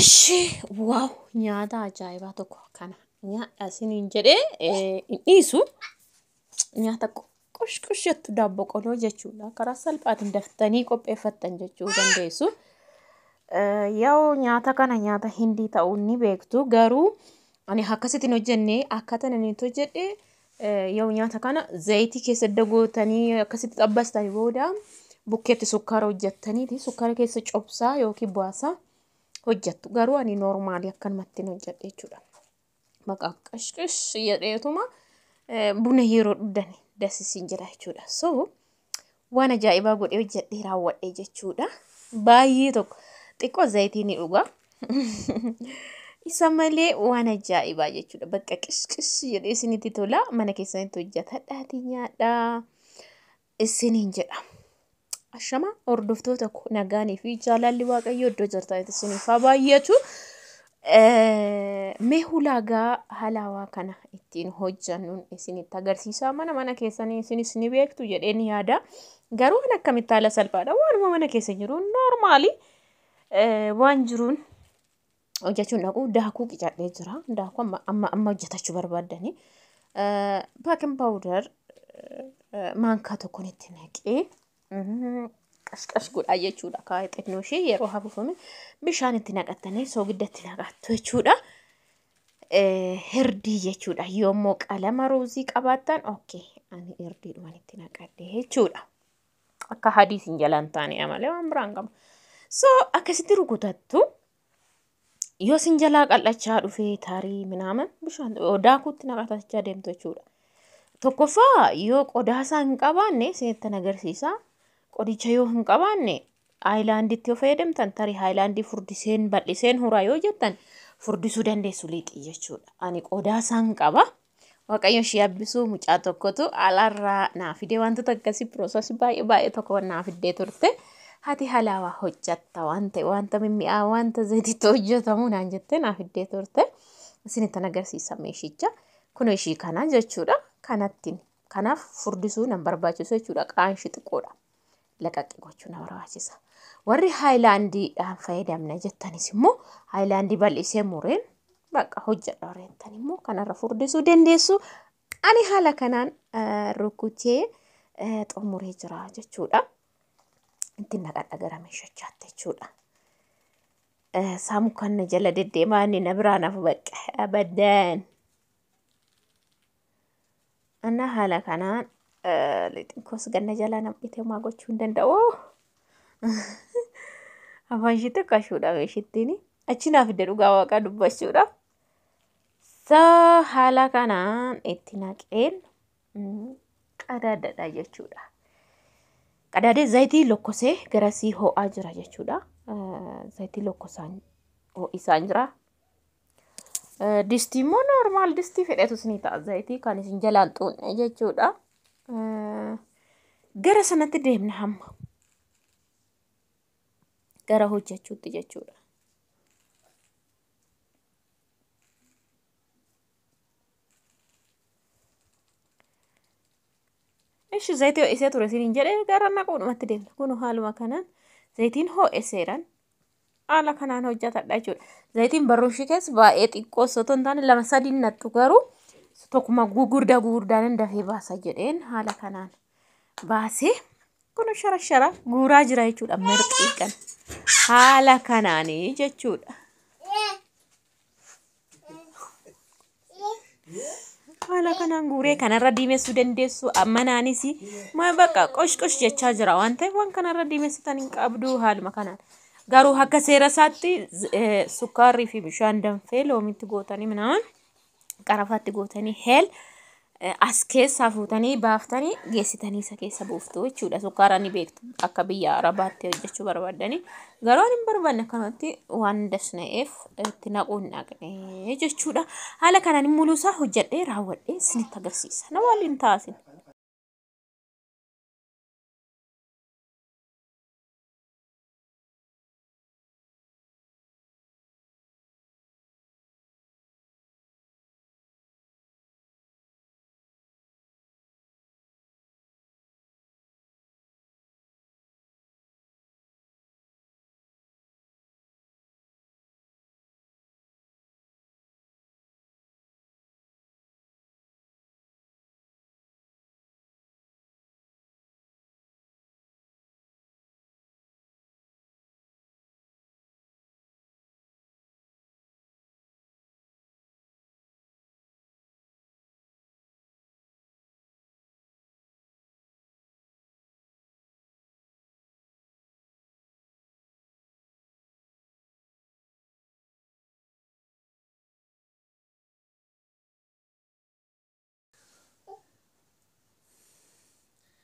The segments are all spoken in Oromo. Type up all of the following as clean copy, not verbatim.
Ishi wow, nyaata ajaa'ibaa tokko kana nyaadha isiniin jedhee hin dhiisu. Nyaata qush jettu daabboo qoloo jechuudha. Karaa salphaatiin daftanii qopheeffattan jechuu dandeessu. Yoo nyaata kana nyaata hindii ta'uu ni beektu, garuu ani akkasitti hin hojjenne. Akkaataan inni itti hojjedhe, yoo nyaata kana zayitii keessa gootanii akkasitti xabbastanii booda bukkeetti sukkaara hojjettaniiti sukkaara keessa cobsaa yookiin baasaa hojjettu. Garuu ani normaalii akkanumatti hin hojjedhe jechuudha. Maqaa qashqash jedheetuma buna yeroo dhugdan dasisiin jira jechuudha. So waan ajaa'ibaa godhee hojjedhee raawwadhe jechuudha. Baay'ee tokko xiqqoo zayitii ni dhuga. Isa malee waan ajaa'ibaa jechuudha. Bakka qishqish jedhee isinitti tola. Mana keessanitti hojjetadhaatii nyaadhaa isiniin jedha. Ashama hordoftoota koo, nagaanii fi jaalalli Waaqayyoo iddoo jirtanitti isiniif haa baay'atu. Mee ulaagaa halaawaa kana ittiin hojjannuun isinitti agarsiisa. Mana keessanii isinis ni beektu jedhee ni yaada. Garuu kan akkamitti haala salphaadha. Waanuma mana keessa jiru normaalii waan jiruun hojjechuun dhaqu. Daakuu qicadhee jira. Daakuu amma amma amma hojjetachuu barbaaddanii. Baking powder maankaa tokkoon itti naqee qashqash godhaa jechuudha. Kaa'ee xinnoo ishee yeroo hafuufame bishaan itti naqattanii soogidda itti naqattu jechuudha. Hirdii jechuudha. Yoommoo qalama ruuzii qabaattan okay, ani hirdiidhumaan itti naqadhe jechuudha. Akka hadiisin jalaan taane malee waan biraan qabu. So akkasitti rukutattu. Yoo isin jalaa qal'achaa dhufee tarii minaaman bishaan daakuutti naqatachaa deemtu jechuudha. Tokkoffaa, yoo qodaa isaa hin qabaanne isinitti agarsiisa. Qodicha yoo hin qabaanne haayilaanditti yoo fayyadamtan, tarii haayilaandii furdiseen bal'iseen huraa yoo jettan, furdisuu dandeessu liixii jechuudha. Ani qodaa isaa hin qaba. Waaqayyo ishee abbisuu, mucaa tokkotu alaarraa naa fidee wantoota akkasii processii baay'ee baay'ee tokko naa fiddee turte. Hati halaawaa hojjatta waan ta'e, wanta mimmi'aa, wanta zayitiitti hojjetamu naan jettee naa fiddee turte. Isinittan agarsiisa meeshicha. Kun ishii kana jechuudha. Kanattiin kanaaf furdisuu nan barbaachisu jechuudha. Qaan ishii xiqqoodha. Laqaqqi gochuu na barbaachisa. Warri haayilaandiidhaan fayyadamna jettanis immoo haayilaandii bal'isee mureen bakka hojjedha warreettan immoo kanarra furdisuu dandeessu. Ani haala kanaan rukutee xumuree jira jechuudha. Ittiin naqadha gara meeshachaatti jechuudha. Saamukaan na jala deddeemaa, inni na biraa naaf bakka abadan. Anna haala kanaan lixin ganna jalaa nam'itee maa gochuu hin danda'u. Afaan ishiitti akka ashuudhaaf ishittiin achi naaf fidde, dhugaa Waaqaa dubbachuudhaaf. So haala kanaan itti naqeen qadaadadha jechuudha. Qadaadee zayitii lokkosee garasii ho'aa jira jechuudha. Zayitii lokkosaan ho'isaan jira. Distii immoo normal distii fedhetu isinii ta'a. Zayitii kan isin jalaan xuunne jechuudha. Gara sanatti deemna hamma. Gara hojjechuutti jechuudha. Ishi zayitii ho'isee ture isiniin jedhee, gara naquudhumatti deemna. Kun haaluma kanaan zayitiin ho'e seeraan haala kanaan hojjetadha jechuudha. Zayitiin barruushii keessa baay'ee xiqqoo osoo hin taane lama sadii nattu, garuu tokkuma gugurdaa gugurdaan dafee baasa jedheen haala kanaan baasee kun shara shara guuraa jira jechuudha. Mirxii kan haala kanaanii jechuudha. Haala kanaan guuree kanarra diimessuu dandeessu. Manaanis bakka qosh qosh jechaa jira waan ta'eef waan kanarra diimessitan hin qabdu haaluma kanaan. Garuu akka seera isaatti sukkaarrii fi bishaan danfee loomitti gootanii minaaman qarafaatti gootanii heel as keessaa fuutanii baaftanii geessitanii isa keessa buuftu jechuudha. Sukkaara ni beektu akka biyya Arabaatti hojjechuu barbaaddanii. Garuu ani hin barbaanne, akkanumatti waan dasna'eef itti naquu hin dhaqne jechuudha. Haala kanaan muluusaa hojjedhee raawwadhee isinitti agarsiisa. Na waliin taasin.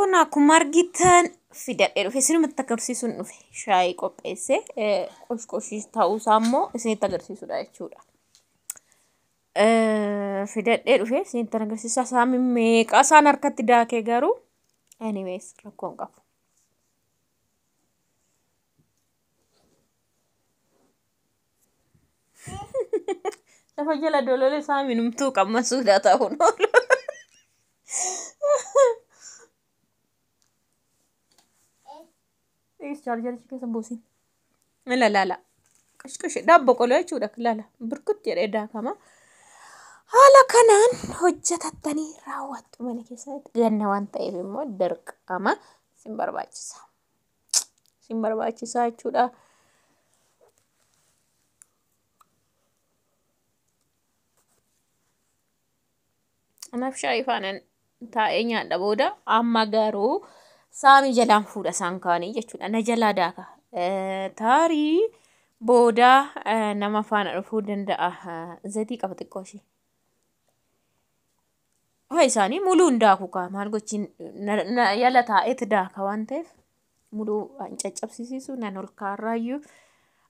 Kun akkuma argitan fidadhee dhufe isinumatti agarsiisuun dhufe shaayii qopheesse qoshqoshii ta'uusaa immoo isinitti agarsiisudha jechuudha. Fidadhee dhufe isinitti agarsiisa saami meeqa isaan harkatti daakee garuu anyways rakkoo hin qabu. Lafa jala dolole saami numtuu qammasuudha ta'uun oolu. Chaarjarichi keessa buusin. Ila laala. Qashqashi daabbo qoloo jechuudha. Laala burkut jedhee daakama. Haala kanaan hojjetattanii raawwattu mana keessatti. Ganna waan ta'eef immoo dirqama sin barbaachisa. Sin barbaachisa jechuudha. Anaaf shaayii faanaan taa'ee nyaadha booda amma garuu saamii jalaan fuudha isaan kaanii jechuudha. Na jalaa daaka. Taarii booda nama faana dhufuu danda'a. Zayitii qaba xiqqoo ishee. Waa isaanii muluun daaku kaa maal gochiin yala taa'eet daaka waan ta'eef muluu waan caccabsiisisu nan ol kaarraayyuu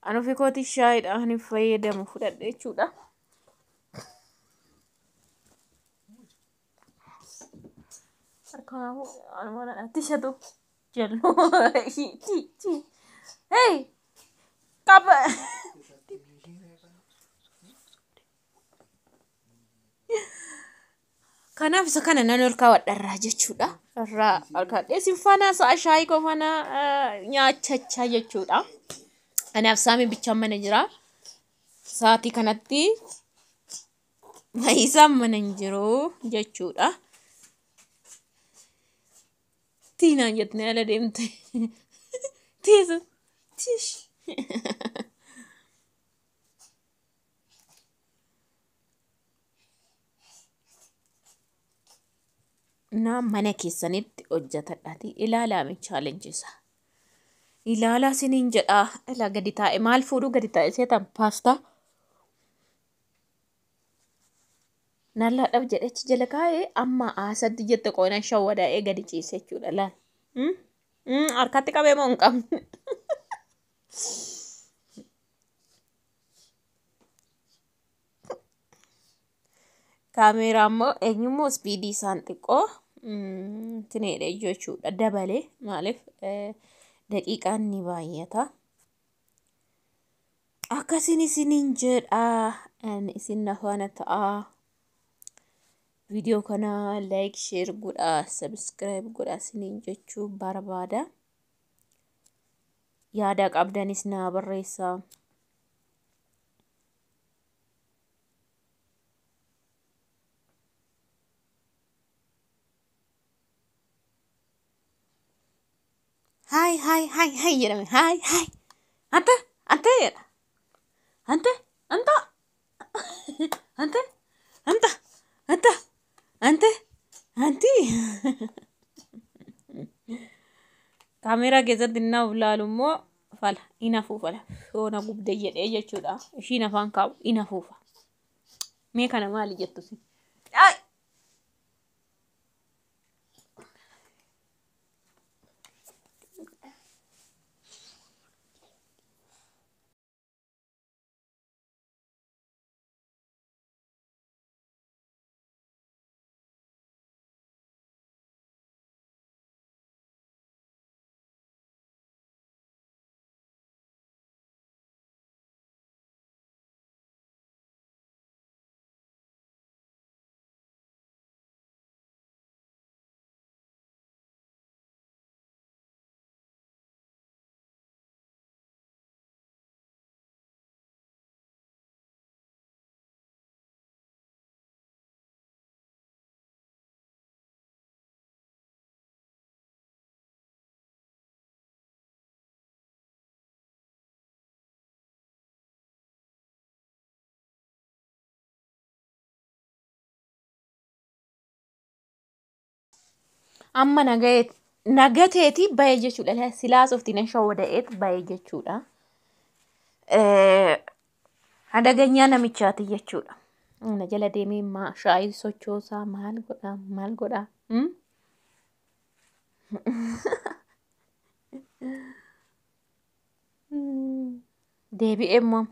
an ofii kootii shaayiidhaan hin fayyadamu fudhadhe jechuudha. Harkaan anuma tishatu jallu ti hey qaba. Kanaaf isa kana nan ol kaawwadharraa jechuudha. Irraa ol kaawwadhee isin faana sa'a shaayii koo faana nyaachachaa jechuudha. Anaaf saami bichaan mana jira. Sa'aatii kanatti maayisaan mana hin jiru jechuudha. Tiinaan jettee ala deemte. Tiisu. Tiish. Na mana keessanitti hojjetadhaati. Ilaalaa mi chaalenjisa. Ilaalaa isiniin jedhaa. Ilaa gadi taa'e maal fuudhuu gadi taa'e seetan paastaa. Nallaadhaaf jedhechi jala kaa'ee amma haasatti jette qoonaan shawwadaa'ee gadi ciise jechuudha laal. Harkatti qabee moo hin qabne? Kaameeraa immoo eenyummoo ispiidii isaan xiqqoo tineedha jechuudha dabalee maaliif daqiiqaan ni baay'ata. Akkasiin isiniin jedhaa isin na faana ta'aa. Viidiyoo kana laayik sheer godhaa sabiskiraayib godhaa isiniin jechuu barbaada. Yaada qabdanis naa barreessaa. Haay haay haay haay jedhame haay haay. Ante ante jedha. Ante anta ante anta anta ante anti. Kaameeraa keessatti inni of ilaalu immoo fala in afuufa yoona gubde jedhee jechuudha. Ishiin afaan kaa'u in afuufa. Mee kana maali jettu si? Ay! Amma nagateeti bahe jechuudha. Silaas oftiin nan shawwada'eet bahe jechuudha. Adaganyaa namichaati jechuudha. Na jala deemee shaayii sochoosaa maal godhaa maal godhaa. Deebi'ee immoo.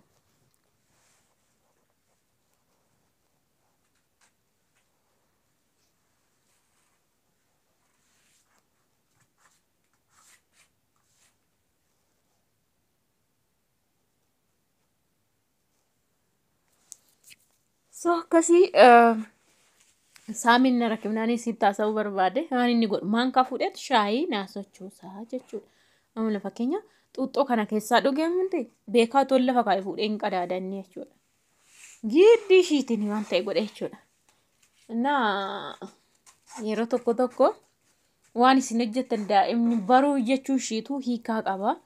So akkasii saamiin na rakkifnaanii sitti haasa'uu barbaade waan inni godhu maankaa fuudheet shaayii naa sochoosaa jechuudha. Amma fakkeenya xuuxxoo kana keessaa dhugee miti beekaa toon lafa kaa'e fuudhee hin qadaadanne jechuudha. Giddii ishiitiin waan ta'e godhe jechuudha. Innaa yeroo tokko tokko waan isin hojjettan daa'imni baruu jechuu ishiitu hiikaa qaba.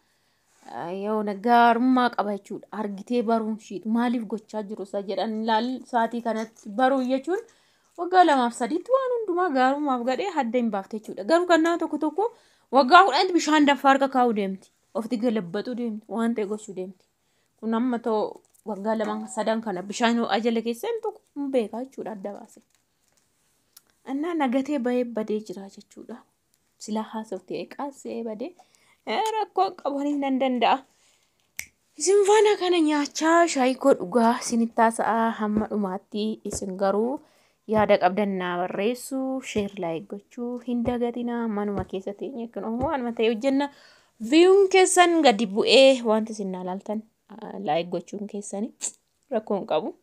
Yoona gaarummaa qaba jechuudha. Argitee baruun ishiitu maaliif gochaa jiru isa jedhan ilaal sa'aatii kanatti baruu jechuun waggaa lamaaf sadiitti waan hundumaa gaarummaaf gadhee hadda hin baafte jechuudha. Garuu kan nama tokko tokko waggaa 10tti bishaan danfaa harka kaa'uu deemti. Ofitti galabbatu deemti. Waan ta'e gochuu deemti. Kun amma ta'u waggaa lamaan sadan kana bishaan ho'aa jala keessa hin tuqu hin beekaa jechuudha adda baase. Innaa nagatee bahee badee jira jechuudha. Silaa haasoftee qaasee badee rakkoo qabanii nan danda'a. Isin faana kana nyaachaa shaayii koo dhugaa isinitti haasa'aa hamma dhumaatti isin garuu yaada qabdan naa barreessuu share like gochuu hin dagatinaa manuma keessa teenye kun waanuma ta'e hojjenna. Viyuun keessan gadi bu'ee wanti isin naa laaltan like gochuun keessani rakkoo hin qabu.